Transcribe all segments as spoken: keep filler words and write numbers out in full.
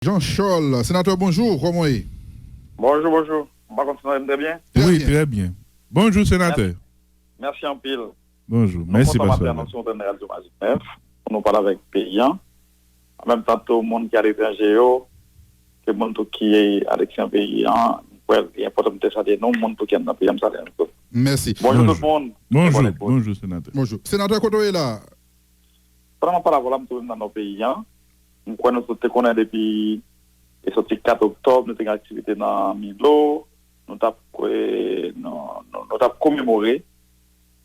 Jean Charles, senatè, bonjou, kòman w ye? Bonjou, bonjou. M pa konn si w tande m trè byen? Trè byen. Wi, trè byen. Bonjou, senatè. Mèsi anpil. Bonjou. Mèsi, pastè. Nou kontan maten an, nou sou antèn Radyo Mazik nèf, pou nou pale avèk peyi an. An menm tan tou, moun ki aletranje yo, ke moun tou ki aleksyan peyi an, m kwè li enpòtan pou m te salye nou, moun tou ki anndan peyi an, m salye nou tout. Mèsi. Bonjou tout moun. Bonjou, bonjou, senatè. Bonjou. Senatè, kote w ye la? Pandan m ap pale avè w la, m twouve m nan nò peyi an. M kwè nou tout te konnen depi e soti kat oktòb, nou te gen aktivite nan Milo. Nou t ap, e, nou, nou, nou t ap komemore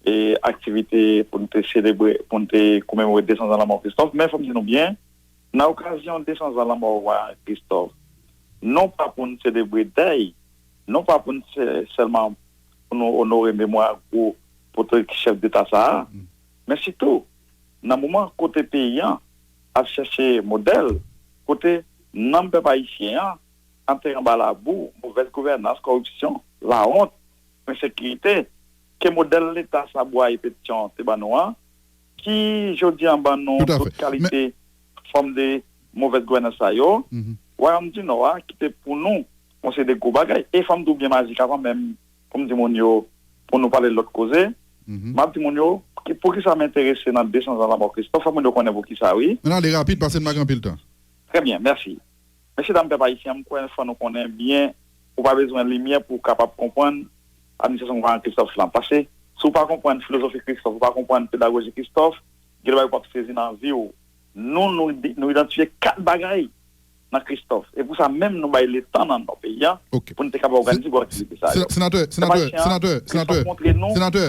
e aktivite pou n te selebre, pou n te komemore de san zan lanmò Kristòf. Men fò m di nou byen, nan okazyon de san zan lanmò wa Kristòf, non pa pou n selebre dèy, non pa pou n sè-, sèlman pou nou onore memwa gwo pote chèf deta sa a, men sitou nan moman kote peyi an ap chèche modèl, kote nanm pèp ayisyen an antere anba labou, movèz gouvènans, kòripsyon, lawont, ensekirite, ke modèl leta Sabwa e Petyon te ban nou an, ki jodi an ban nou tout kalite fòm de movèz gouvènans sa yo, Wayòm di Nò a kite pou nou yon seri de gwo bagay. E fò m di w byen, Majik, avan menm pou m di moun yo, pou nou pale lòt koze, m ap di moun yo ki, poukisa m enterese nan de san zan lanmò Kristòf, fò moun yo konnen poukisa, wi. Men ale rapid, paske n pa gen anpil tan. Trè byen, mèsi. Mesyedam, pèp ayisyen, m kwè fò nou konnen byen, ou pa bezwen limyè pou w kapab konprann administrasyon gouvenman Kristòf lan. Paske si w pa konprann filozofi Kristòf, ou pa konprann pedagoji Kristòf, gen de bagay ou p ap sezi nan vi w. Nou, nou, nou idantifye kat bagay nan Kristòf. E pou sa menm, nou bay letan nan nò peyi a pou n te kapab òganize gwo aktivite sa yo. Senatè, senatè, senatè, senatè, senatè,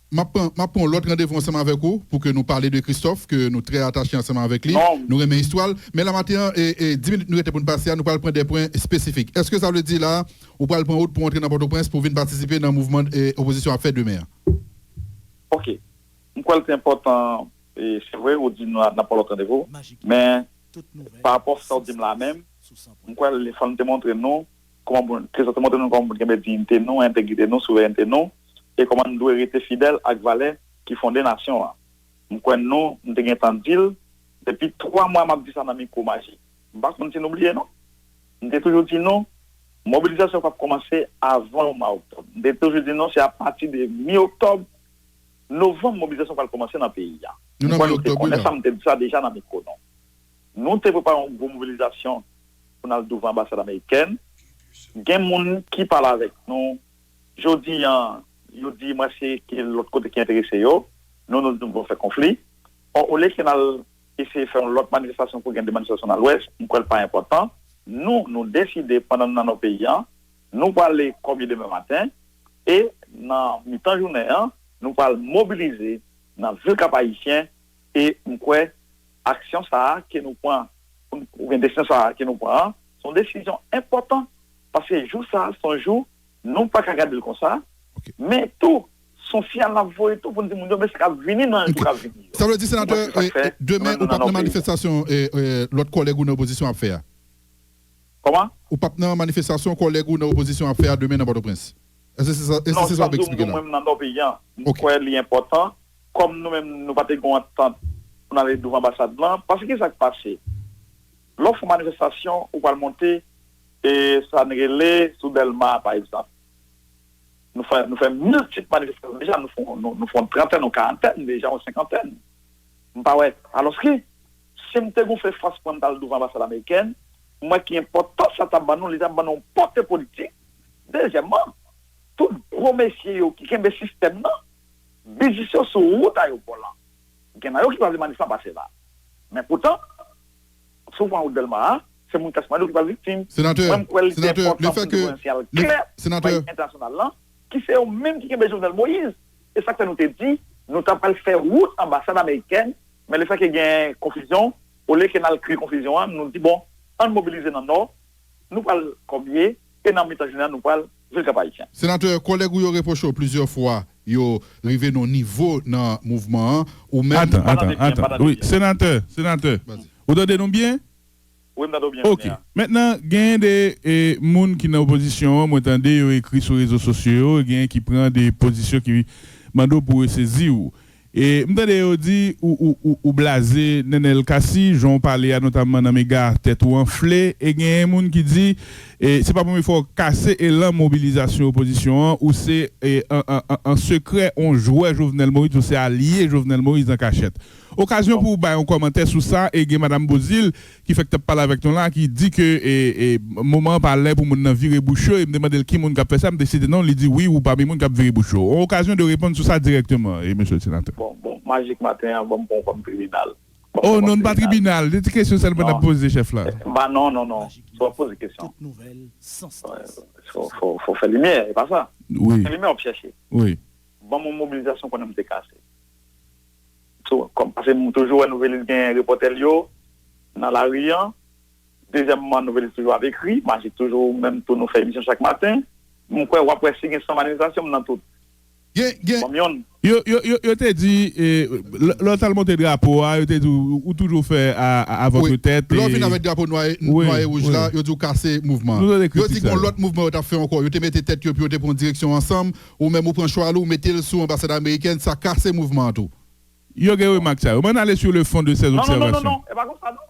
m ap pran, m ap pran yon lòt randevou ansanm avèk ou pou ke nou pale de Kristòf, ke nou trè atache ansanm avèk li. Nou renmen istwa l. Men la maten an, e, e, dis minit nou rete pou n pase a, nou pral pran de pwen espesifik. Èske sa vle di la, ou pral pran wout pou antre nan Pòtoprens pou vin patisipe nan mouvman, e, opozisyon ap fè demen an? Ok. M kwè l te enpòtan, e, se vre, ou di nou n ap pran lòt randevou, men pa rapò sa w di m la menm, m kwè l fò n te montre nou kòman pou, Kristòf te montre nou kòman pou n kenbe diyite nou, entegrite nou, souverènte nou, e kòman n dwe rete fidèl ak valè ki fonde nasyon an. M kwè nou, m te gentan di l, depi twa mwa m ap di sa nan mikwo Majik. M pa konn si nou bliye non. M te toujou di nou, mobilizasyon p ap kòmanse avan mwa oktòb. M te toujou di nou, se apati de mi oktòb, novanm, mobilizasyon pral kòmanse nan peyi a. M kwè nou te konnen sa, m te di sa deja nan mikwo nou. Nou te prepare yon gwo mobilizasyon pou n al douvan anbasad amerikèn. Gen moun ki pale avèk nou. Jodi a, yo di mwen se ke lòt kote ki enterese yo. Nou, nou di nou pa fè konfli. Ò, olye ke n al eseye fè yon lòt manifestasyon pou gen de manifestasyon nan Lwès, m kwè l pa enpòtan. Nou, nou deside pandan n nan nò peyi a, nou prale kòmye demen maten, e nan mitan jounen an, nou pral mobilize nan vil Kap-Ayisyen, e m kwè aksyon sa a ke nou pran, oubyen desizyon sa a ke nou pran an, se yon desizyon enpòtan, paske jou sa a, se yon jou, nou pa ka gade l konsa, men tou, se yon siyal n ap voye tou pou n di moun yo, men sa k ap vini nan jou k ap vini yo. Sa vle di, senatè, demen ou p ap nan manifestasyon, e, e, lòt kòlèg ou nan opozisyon ap fè a? Kòman? Ou p ap nan manifestasyon kòlèg ou nan opozisyon ap fè a demen nan Pòtoprens? Èske se sa, èske se sa w ap eksplike la? Non, sa m di w, nou menm nan nò peyi a, m kwè li enpòtan, kòm nou menm nou pa te gen yon antant pou n ale douvan anbasad lan, paske sa k pase? Lè w fè yon manifestasyon, ou pral monte, e sa n rele sou Dèlma, pa egzanp. Nou fè, nou fè miltip manifestasyon deja, nou fè, nou, nou fè yon trantèn, yon karantèn deja, yon senkantèn. M pa wè. Alòske, si m te gon fè fas pou m t al douvan anbasad amerikèn, m wè ki enpòtans sa t ap ban nou, li t ap ban nou yon pòte politik. Dezyèmman, tout gwo mesye yo ki kenbe sistèm nan, biznis yo sou wout ayewopò lan. Gen nan yo ki pa vle manif lan pase la. Men poutan, si w pran wout Dèlma a, se moun Klas Mado ki pral viktim. Senatè, mwen, m kwè li te enpòtan pou n te voye yon siyal klè bay entènasyonal lan, ki se yo menm ki kenbe Jovenel Moïse. E sa k fè nou te di, nou ta pral fè wout anbasad amerikèn, men lefètke gen konfizyon, olye ke n al kreye konfizyon an, nou di, bon, ann mobilize nan Nò, nou pral kòmye, e nan mitan jounen an, nou pral vil Kap Ayisyen. Senatè, kòlèg ou yo repwoche w plizyè fwa, yo rive nan yon nivo nan mouvman an, ou menm. Atan, atan, atan. Wi, senatè, senatè. Ou tande nou byen? Wi, m tande w byen. Ok. Mentnan, genyen de, e, moun ki nan opozisyon an, mwen tande yo ekri sou rezo sosyo yo, genyen ki pran de pozisyon ki mande w pou w resezi w. E m tande yo di ou, ou, ou, ou blaze Nenel Cassy, jan w pale a, notamman nan mega tèt ou anfle, e genyen moun ki di, e se pa premye fwa w kase elan mobilizasyon opozisyon an, ou se, e, an, an, an, an sekrè, on jwè Jovenel Moïse, ou se alye Jovenel Moïse an kachèt. Okazyon pou w bay yon kòmantè sou sa, e gen Madam Beauzile ki fèk t ap pale avèk nou la, ki di ke, e, e, moman an pa lè pou moun nan vire bouch yo, e m te mande l ki moun k ap fè sa, m te site non, li di wi, ou pami moun k ap vire bouch yo. On okazyon de reponn sou sa dirèkteman, e, mesye le senatè. Bon, bon, Majik maten an, ban m pran w kòm tribinal. Ban m Oh, pran w non, n pa kòm tribinal. Tribinal. De ti kesyon sèlman n ap Non. poze chèf la. Eh, ba non, non, non. Fò w poze kesyon. Tout nouvèl, san Wè, strès. fò, fò, fò fè limyè, e pa sa. Wi. Se limyè w ap chèche. Wi. Ban m yon mobilizasyon konnen m te kase. So, kòm, paske m toujou wè Nouvèlis gen repòtè l yo nan lari an. Dezyèmman, Nouvèlis toujou ap ekri. Majik toujou menm tou nou fè emisyon chak maten. M kwè w ap wè si gen san manifestasyon, m nan tout. Gen, gen, Ban m yonn. yo, yo, yo, yo te di, e, lè, lè w t al monte drapo a, yo te di ou, ou toujou fè a, a, à votre Wi. tête, Lè w vin e avèk drapo nwa e, Wi, nwa e wouj wi. la, yo di w kase mouvman an. Nou te Yo di kritik sa, gon yo. lòt mouvman yo t ap fè ankò. Yo te mete tèt yo, epi yo te pran direksyon ansanm. Ou menm ou pran chwal ou, ou mete l sou anbasad amerikèn, sa kase mouvman an tou. Yo gen remak sa yo. Mwen ale sur le fond de ces Non, non, non, non, observations. non. E pa konsa, non.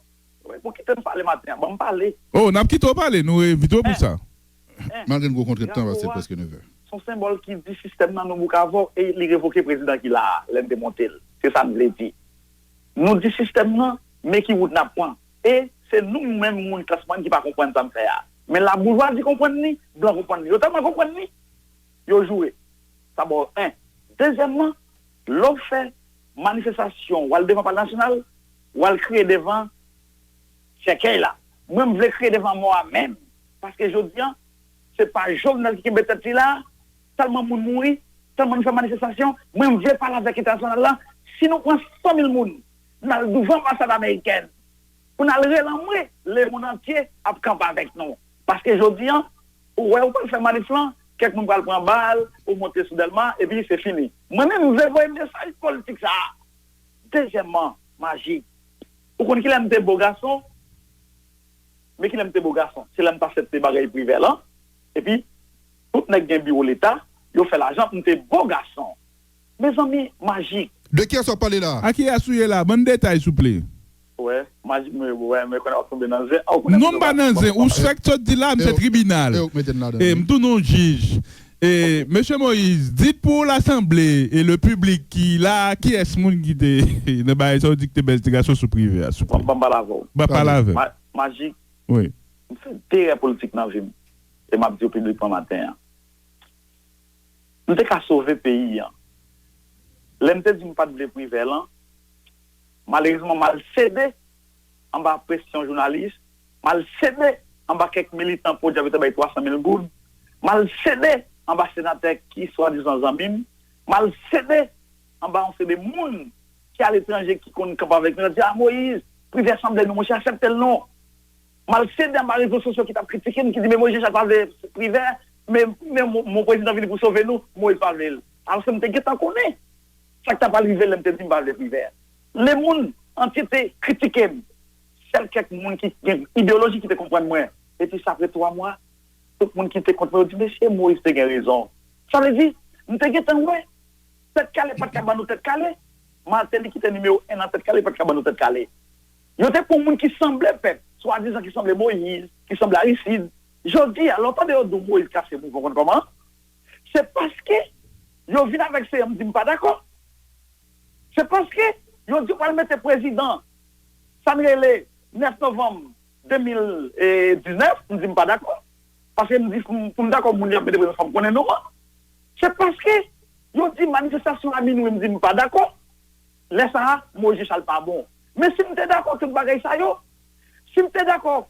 Wi, bon, kite m pale maten an. Ban m pale. Oh, n ap kite w pale. Nou envite w pou Eh, sa. eh. Malgre n gen yon kontrèt tan, Drapo paske l a prèske nevè. Se yon senbòl ki di sistèm nan nou bouk avè w e li revoke prezidan ki la a, lè n te monte l. Se sa n vle di. Nou di sistèm nan, men ki wout n ap pran. E se nou menm moun klas mwayèn ki pa konprann sa n fè a. Men laboujwazi konprann li, blan konprann li. Yo tèlman konprann li, yo joure. Sa ba w en. Dezyèmman, lè w fè manifestasyon, w al devan Palè Nasyonal, w al kriye devan sèkèy la. Mwen, m vle kriye devan mò a menm. Paske jodi a, se pa Jovenel ki kenbe tèt li la, tèlman moun mouri, tèlman nou fè manifestasyon, mwen, m vle pale avèk entènasyonal la, si nou pran san mil moun, n al douvan anbasad amerikèn, pou n al rele anmwe, lemonn antye ap kanpe avèk nou. Paske jodi a, ou wè, ou pral fè manif lan, kèk moun pral pran bal, ou monte sou Dèlma, epi se fini. Mwen menm, m vle voye mesaj politik sa a. Dezyèmman, Majik, ou konn kilè m te bo gason? Men kilè m te bo gason? Se lè m t aksepte bagay Privè lan. Epi, tout nèg gen biwo leta, yo fè lajan, m te bo gason. Mezanmi, Majik. De kiyès w ap pale la? A kiyès ou ye la? Ban n detay, souple. Wè, Majik, mwen, wè, mwen konnen w ap tonbe nan zen. Ah, ou konnen Non, m pa nan zen. Ou fèk sot di la, m se tribinal. E, ou mete n ladan, E, wi. M tou non jij. E, mesye Moïse, dit pou lasanble e le piblik ki la, kiyès moun ki te nan bagay sa, ou di ki te bèl ti gason sou Privè a, souple. Ban m pale avè w. Ban pale avè m. Ma-, Majik, Wi. M fè de erè politik nan vi m. E m ap di w piblikman maten an. M te ka sove peyi an. Lè m te di m pa t vle Privè lan, malerezman, m al sede anba presyon jounalis, m al sede anba kèk militan pwodyab yo te bay twa san mil goud, m al sede anba senatè ki swadizan zanmi m, m al sede anba yon seri de moun ki aletranje ki konn kanpe avèk nou, yo di, "Ah, Moïse, Privè sanble nou, monchè, aksepte l non." M al sede anba rezo sosyo ki t ap kritike m, ki di, "Men Moïse Jean Charles pa vle Privè, men, men mon, mon prezidan vini pou sove nou, Moïse pa vle l." Alòske m te gentan konnen sa k t ap rive lè m te di m pa vle Privè. Lemonn antye te kritike m. Sèl kèk moun ki gen ideyoloji ki te konprann mwen. Epi sa, apre twa mwa, tout moun ki te kont mwen, yo di, "Mesye, Moïse te gen rezon." Sa vle di, m te gentan wè Tèt Kale pa t ka ban nou Tèt Kale. Martelly ki te nimewo en nan Tèt Kale pa t ka ban nou Tèt Kale. Yo te pran moun ki sanble pèp, swadizan ki sanble Moïse, ki sanble Aristide. Jodi a, lè w tande yo di w Moïse kase mouvman, w konn kòman? Se paske yo vin avèk se yo, m di m pa dakò. Se paske yo di yo pral mete prezidan, sa n rele nèf novanm de mil diznèf, m di m pa dakò. Paske m di pou m, pou m dakò moun y ap mete prezidan, fò m konnen non an. Se paske yo di manifestasyon a minwi, m di m pa dakò. Lè sa a, Moïse Jean Charles pa bon. Men si m te dakò tout bagay sa yo, si m te dakò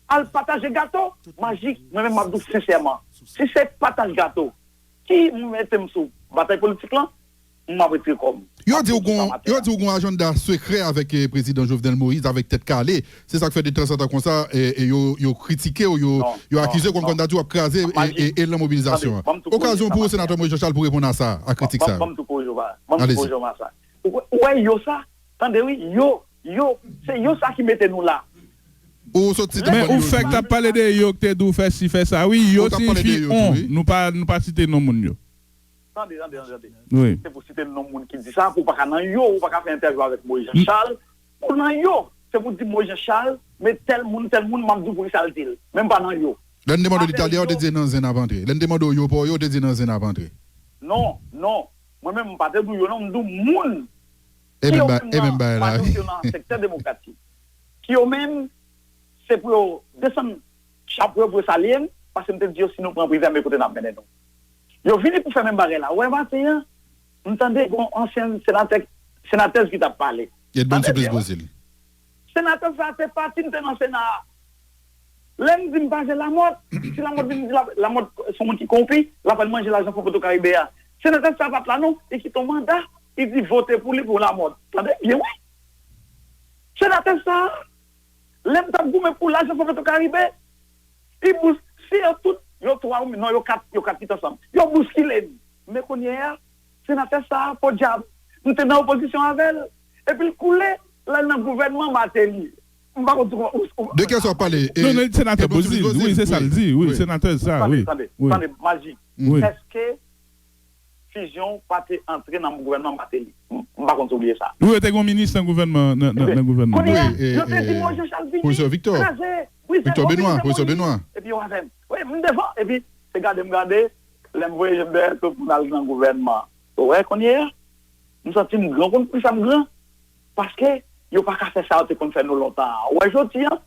al pataje gato, Majik, mwen menm m ap di w sensèman, si se pataj gato ki mete m sou batay politik lan, m ap retire kò m. Yo di w gon, yo di w gon ajanda sekrè avèk, eh, prezidan Jovenel Moïse, avèk Tèt Kale. Se sa k fè detanzantan konsa, eh, eh, yo, yo kritike w, yo, yo akize w kòmkwa ta di w ap kraze, eh, eh, elan mobilizasyon an. Okazyon pou ou, senatè Moïse Jean Charles, pou reponn a sa, a kritik sa yo. Ban m tou koze w sa. Ou wè, ou wè yo sa? Tande wi, yo, yo, se yo sa ki mete nou la. Ou sot site Men ou fèk t ap pale de yo k te di w fè si, fè sa. Wi, yo siyifi on. Nou pa, nou pa site non moun yo. Tande, tande, tande, tande. Wi. Se pou site non moun ki di sa, pou w pa ka nan yo, ou pa ka fè entèvyou avèk Moïse Jean Charles, pou nan yo. Se pou di Moïse Jean Charles, men tèl moun, tèl moun, m ap di w poukisa l di l. Men m pa nan yo. Lè n te mande w li talè a, ou te di nan zen ap antre. Lè n te mande w yo pa w yo, ou te di nan zen ap antre. Non, non. Mwen menm, m pa te di w yo, non, m di w moun. E ki menm yo ba-, menm e menm nan bagay la, majorite wi. Yo nan sektè demokratik. Ki yo menm, se pou yo desann chapo yo pou yo salye m, paske m te di yo si nou pran prizè, men kote n ap mennen nou. Yo vini pou fè menm bagay la. Ou wè maten an, m tande gon ansyen senatè, senatèz ki t ap pale. Edmonde Tande Supplice byen, wi. Beauzile. Senatè sa te pati, m te nan Sena a. Lè m di m pa vle Lamòt, si Lamòt vin di la, Lamòt se yon moun ki kowonpi, l ap al manje lajan Fon Petro Karibe a. Senatè sa pa t la non, li kite yon manda, li di vote pou li pou Lamòt. Tande byen, wi. Senatè sa, lè m t ap goumen pou lajan Fon Petro Karibe, li bous, si yo tout, yo twa, non, yo kat, yo kat ki t ansanm. Yo bouskile m. Men kounye a, senatè sa a, podyab, m te nan opozisyon avè l. Epi l koule, l al nan gouvènman Martelly. M pa konn si w, ou, ou, De kiyès w ap pale? Non, non, li senatè Edmonde Supplice Beauzile, wi, se sa l di, wi, wi. Senatè sa, tande, wi. Tande, wi. Tande, Maji. Wi. Èske Fusion pa te antre nan gouvènman Martelly? M, m pa konn si w bliye sa. Wi, yo te gen yon minis nan gouvènman, nan, nan, nan gouvènman. Kounye a, wi, e, yo te di e, Moïse Jean Charles vini, Pwofesè Victor, kraze, brise Victor Benoît, Pwofesè Benoît. Epi yo avè m. Wi, m devan, epi se gade m gade, lè m voye je m dèyè tou pou n al nan gouvènman. Ou wè, kounye a, m santi m gran, konn poukisa m gran? Paske yo pa ka fè sa yo te konn fè nou lontan an. Ou wè jodi an,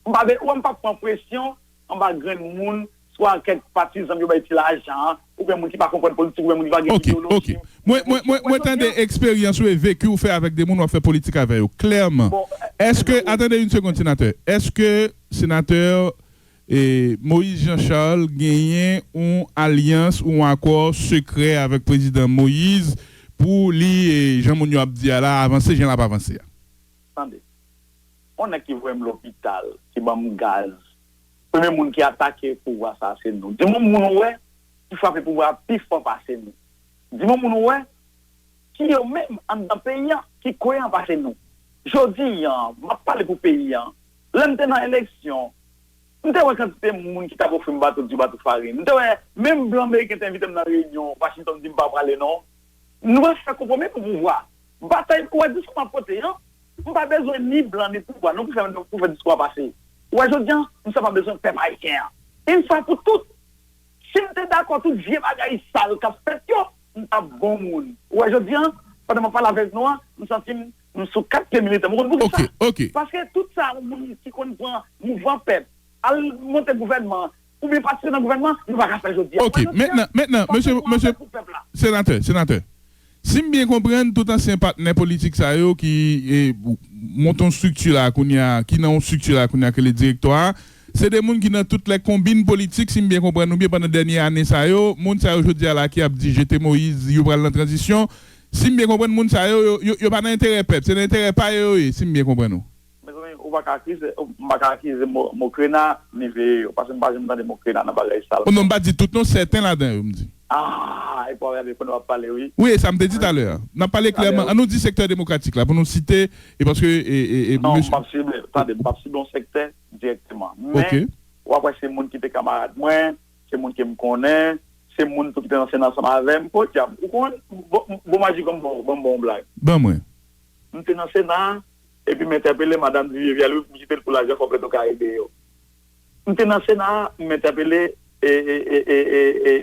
m pa, ou wè m pa pran presyon anba grenn moun, swa kèk patizan yo bay ti lajan, oubyen moun ki pa konprann politik, oubyen moun ki pa gen Ok, ideoloji. Ok. Mwen, mwen, mwen, mwen tande eksperyans ou e veki ou fè avèk de moun w ap fè politik avè yo. Klèman. Bon, èske, atande yon segond, senatè, èske senatè e, Moïse Jean Charles genyen yon alyans, yon akò sekrè avèk prezidan Moïse pou li, e, jan moun yo ap di a la, avanse jan l ap avanse a? Tande. Yon nèg ki voye m lopital, ki ban m gaz. Premye moun ki atake pouvwa sa a se nou. Di m yon moun ou wè ki frape pouvwa a pi fò pase nou. Di m yon moun ou wè ki yo menm anndan peyi a ki koyan pase nou. Jodi a, m ap pale pou peyi a. Lè m te nan eleksyon, m te wè kantite moun ki t ap ofri m bato di, bato farin. M te wè menm blan meriken te envite m nan reyinyon Washington, di m pa prale non. Nou pa fè konpwomi pou pouvwa. Batay, ou wè diskou m ap pote an, m pa bezwen ni blan ni pouvwa non pou fè, pou fè diskou a pase. Ou wè jodi a, m sa pa bezwen pèp ayisyen an. Yon fwa pou tout, si m te dakò tout vye bagay sal k ap fèt yo, m t ap bon moun. Ou wè jodi a, pandan m ap pale avèk nou an, m santi m, m sou kat pye militè m. Ou konn poukisa? Ok, ok. Paske tout sa, moun ki konn pran mouvman pèp, al monte gouvènman, oubyen patisipe nan gouvènman, nou pa ka fè jodi a. Ok, mentnan, mentnan, mesye, mesye, senatè, senatè, si m byen konprann, tout ansyen patnè politik sa yo ki, e, monte yon estrikti la kounye a, ki nan yon estrikti la kounye a, ki rele direktwa a, se de moun ki nan tout lè konbin politik, si m byen konprann ou byen, pandan dènye ane sa yo, moun sa yo jodi a la ki ap di jete Moïse, yo pral nan tranzisyon, si m byen konprann, moun sa yo, yo, yo, yo pa nan enterè pèp, se nan enterè pa yo yo ye, si m byen konprann ou. Mezanmi, ou pa ka akize, m pa ka akize mo, mo krena, ni veye yo, paske m pa janm tande mo krena nan bagay sa la. Oh non, m pa di tout non, sèten ladan yo, m di. Ah, epi w ap gade kote w ap pale, wi. Wi, e sa m te di talè a. N ap pale klèman. An nou di sektè demokratik la, pou nou site, e paske, e, e, e, Non, m p ap sible, tande, m p ap sible yon sektè dirèkteman. Men, w ap wè se moun ki te kanmarad mwen, se moun ke m konnen, se moun tou ki te nan Sena ansanm avè m. Podyab, ou konn, bon, bon, Maji, ban m bon, ban m bon blag. Ban mwen. M te nan Sena, epi m entèpele madanm Duvivier Pierre-Louis pou m kite l pou lajan Fon Petro Karibe yo. M te nan Sena, m entèpele, e, e,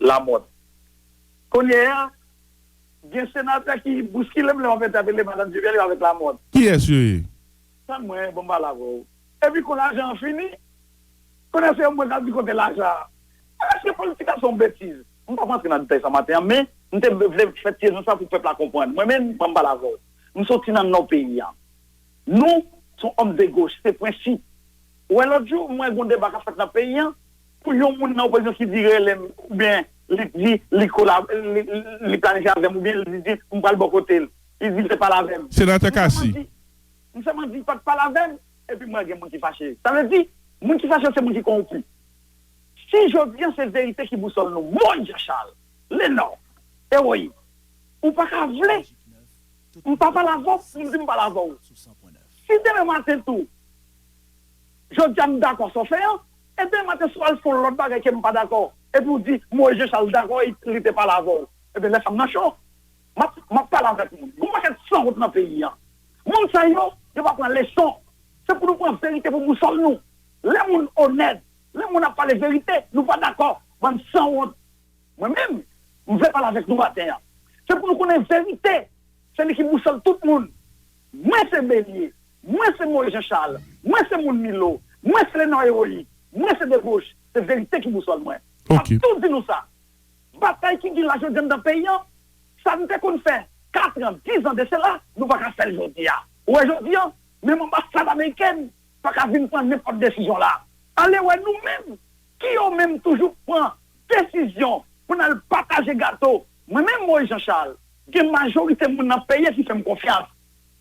Lamothe. Kounye a, gen senatè ki bouskile m lè m ap entèpele madanm Duvivier Pierre-Louis avèk Lamothe. Kiyès yo ye? Tann mwen, ban m pale avè w. Epi kon lajan an fini, kounye a se yo mwen k ap di kote lajan an. Èske politik la se yon betiz? M p ap rantre nan detay sa maten an, men m te vle fè ti rezon sa pou pèp la konprann. Mwen menm, ban m pale avè w. M soti nan nò peyi a. Nou, se yon òm de goch, se prensip. Ou wè lòt jou, m wè gen yon deba k ap fèt nan peyi a, pou yon moun nan opozisyon ki di rele m, oubyen li di li kolab-, li, li, li planifye avè m, oubyen li di m pral bò kote l. Li di l te pale avè m. Senatè Cassy. M sèlman di, m sèlman di pa t pale avè m, epi m wè gen moun ki fache. Sa vle di, moun ki fache yo se moun ki kowonpi. Si jodi a se verite ki bousòl nou, Moïse Jean Charles, Lenò, Ewoyi, ou pa ka vle, m pa pale avè w, pou m di m pale avè w. Si demen maten tou, jodi a m dakò sa w fè an, e demen maten si w al fè yon lòt bagay ke m pa dakò, epi w di Moïse Jean Charles dakò, li te pale avè w. Ebyen, lè sa m nan cho. M ap, m ap pale avèk moun. Gon pakèt sanwont nan peyi a. Moun sa yo, yo pa pran leson. Se pou nou pran verite pou bousòl nou. Lè moun onèt, lè moun ap pale verite, nou pa dakò. Bann sanwont. Mwen menm, m vle pale avèk nou maten an. Se pou nou konnen verite. Se li ki bousòl tout moun. Mwen se Belye. Mwen se Moïse Jean Charles. Mwen se moun Milo. Mwen se Lenò Ewoyik. Mwen se Deboch. Se verite ki bousòl mwen. M ap tou di nou sa. Batay ki gen la jodi a anndan peyi an, sa n te konn fè katran, dizan de sela, nou pa ka fè l jodi a. Ou wè jodi a, menm anbasad amerikèn pa ka vin pran nenpòt desizyon la. Ale wè nou menm, ki yo menm toujou pran desizyon pou n al pataje gato. Mwen menm Moïse Jean Charles, gen majorite moun nan peyi a ki fè m konfyans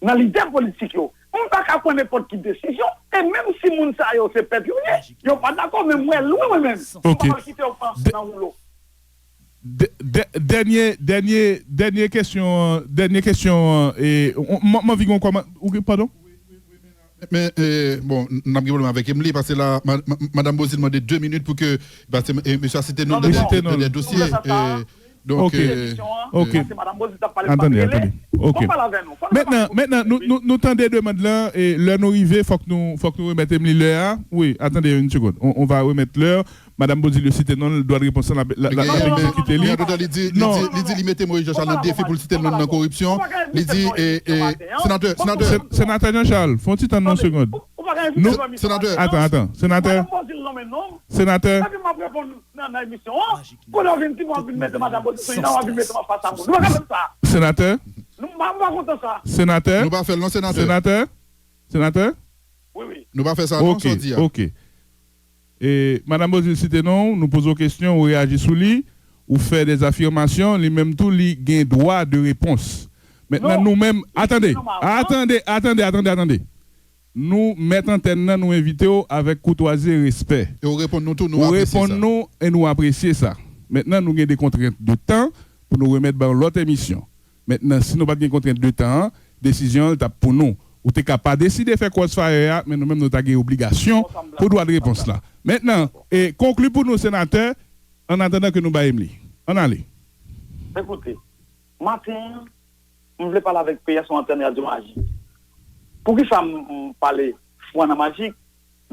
nan lidè politik yo. M pa ka pran nenpòt ki desizyon, e menm si moun sa yo se pèp yo ye, yo pa dakò, men mwen lwen mwen menm. M pa pral kite yo pran nan woulo. Dènye, dènye, dènye kesyon an, dènye kesyon an, e, m anvi gon kòman, ou gen, padon? Men, e, bon, n ap gen pwoblèm avèk Emily, paske la, madanm Bozil mande de minit pou ke, paske mesye a site non nan de dosye. Donk, ok. Atande, atande. Ok. Mentnan, mentnan, nou, nou, nou tande demann lan, e lè nou rive, fòk nou, fòk nou remèt Emily lè a. Wi, atande, yon segonn. On, on va remettre l'heure. Madanm Bozil yo site non l, dwa de repons lan, l ap egzekite li. Non. Li di, li di, li di li mete Moïse Jean Charles nan defi pou l site non l nan koripsyon. Li di, e, e, senatè, senatè. Senatè Jean Charles, fè yon ti tann yon segonn. Senatè. Atan, atan. Senatè. Senatè. Nan, nan emisyon an, kounye a w vin di m w ap vin mete madanm Bozil sou li, nan w ap vin mete m anfas a moun. Nou pa ka fè sa. Senatè. Nou, m pa, m pa kontan sa. Senatè. Nou pa fè l non, senatè. Senatè. Senatè. Wi, wi. Nou pa fè sa non, sa w di a. Ok, ok. E, madanm Bozil site non w, nou poze w kesyon, ou reyaji sou li, ou fè dè afimasyon, li menm tou, li gen dwa de repons. Mentnan, nou menm, atande, atande, atande, atande, atande. Nou mèt antèn nan, nou envite w avèk koutwazi e respè. E ou reponn nou tou, nou apresye sa. Ou reponn nou e nou apresye sa. Mentnan, nou gen de kontrent de tan pou nou remèt ba yon lòt emisyon. Mentnan, si nou pa t gen kontrent de tan an, desizyon an, l t ap pou nou. Ou te ka pa deside fè crossfire a, men nou menm, nou ta gen obligasyon pou dwa de repons la. Mentnan, e konkli pou nou, senatè, an atandan ke nou bay Emily. Ann ale. Ekoute, maten an, m vle pale avèk peyi a sou antèn Radyo Majik. Poukisa m, m pale fwa nan Majik?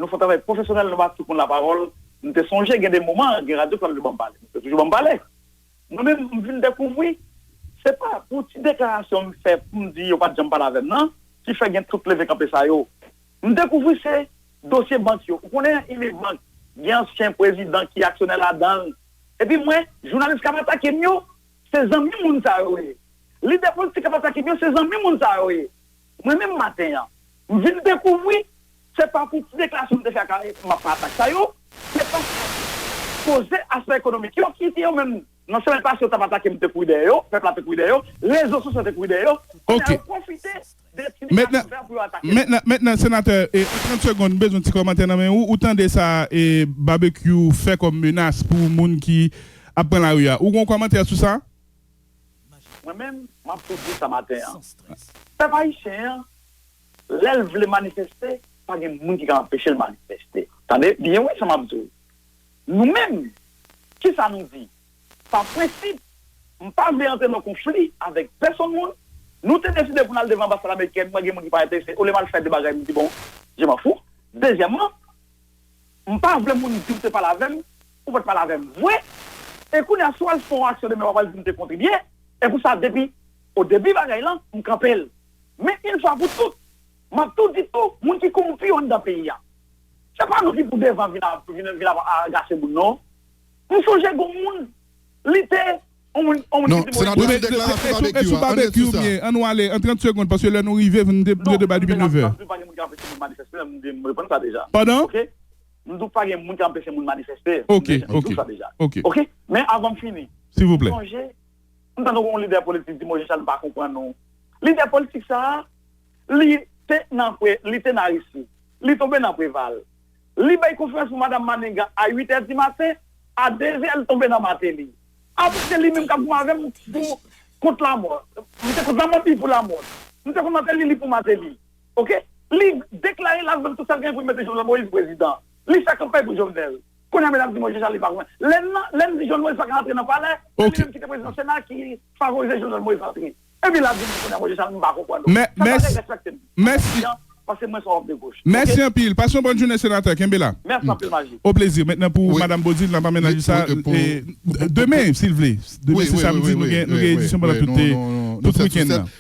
Nou fè yon travay pwofesyonèl, nou ba tout moun lapawòl. M te sonje gen de moman, gen radyo ki pa t vle ban m pale. Yo toujou ban m pale. Mwen menm, m vin dekouvri, se pa pou ti deklarasyon m fè pou m di yo pa t janm pale avè m nan, ki fè gen tout leve kanpe sa yo. M dekouvri se dosye bank yo. Ou konnen Unibank, gen ansyen prezidan ki aksyonè ladan l. Epi mwen, jounalis k ap atake m yo, se zanmi moun sa yo ye. Lidè politik k ap atake m yo, se zanmi moun sa yo ye. Mwen menm maten an, m vin dekouvri, se pa pou ti deklarasyon m te fè ak, m ap fè atak sa yo, se paske koze aspè ekonomik yo ki te yo menm nan semèn pase yo t ap atake m, te kouri dèyè yo, pèp la te kouri dèyè yo, rezo sosyo te kouri dèyè yo. Kounye a yo pwofite de ti deklarasyon m fè a pou yo atake m. Mentnan, mentnan, senatè, e, an trant segonn, m bezwen ti kòmantè nan men ou. Ou tande sa, e, Babekyou fè kòm menas pou moun ki ap pran lari a? Ou gen yon kòmantè sou sa? Mwen menm, m ap tou di sa maten an. Pèp ayisyen an, lè l vle manifeste, pa gen moun ki ka anpeche l manifeste. Tande byen wi sa m ap di w. Nou menm, kisa nou di? Pa prensip, m pa vle antre nan konfli avèk pèsonn moun. Nou te deside pou n al devan anbasad amerikèn, mwen gen moun ki pa enterese, olye m al fè de bagay, m di bon, je m'en fous. Dezyèmman, m pa vle moun di w te pale avè m, ou pa t pale avè m vre. E kounye a, si w al fè yon aksyon demen, w ap al di m te kontribye. E pou sa, depi o debi bagay lan, m kanpe l. Men yon fwa pou tout, m ap tou di tou, moun ki kowonpi yo anndan peyi a, se pa nou ki pou devan vin ap, vin, vin ap agache moun non. M sonje gon moun, li te, on moun, on moun ki te mouri. Non, senatè, se deklarasyon Babekyou a, ann ret sou sa. Ann nou ale, an trant segonn, paske lè nou rive, nou te, nou te bay depi nèf è. M di w pa gen moun ki anpeche moun manifeste, m di, m reponn sa deja. Pandan? Ok? M di w pa gen moun ki anpeche moun manifeste. Ok, ok. M di w sa deja. Ok. Ok? Men avan m fini. Silvouplè. M sonje, m tande yon lidè politik di Moïse Jean Charles m pa konprann ou. Lidè politik sa a, li te nan, li te nan Aristid. Li tonbe nan Preval. Li bay konferans pou Madanm Manigat a uit è di maten, a de zè li tonbe nan Martelly. Apre se li menm k ap goumen avè m pou kont lamò. M te kont lamò, li pou lamò. M te kont Martelly, li pou Martelly. Ok? Li deklare l ap vann tout sa l genyen pou l mete Jovenel Moïse prezidan. Li fè kanpay pou Jovenel. Kounye a, medam di Moïse Jean Charles li pa konprann. Lè n nan, lè n di John Moïse pa ka antre nan palè, se li menm ki te prezidan Sena ki favorize John Moïse antre. Epi la di m kounye a Moïse Jean Charles m pa konprann Moïse Jean Charles. Mèsi. Sa bagay respekte m. Mèsi. Paske mwen se w de goch. Mèsi anpil. Pase yon bòn jounen, senatè. Kenbe la. Mèsi anpil, Maji. O plezi. Mentnan pou Madam Bodil, n ap amenaje sa. Demen, si l vle. Demen se samdi, nou gen, nou gen edisyon pandan tout, tout wikenn nan.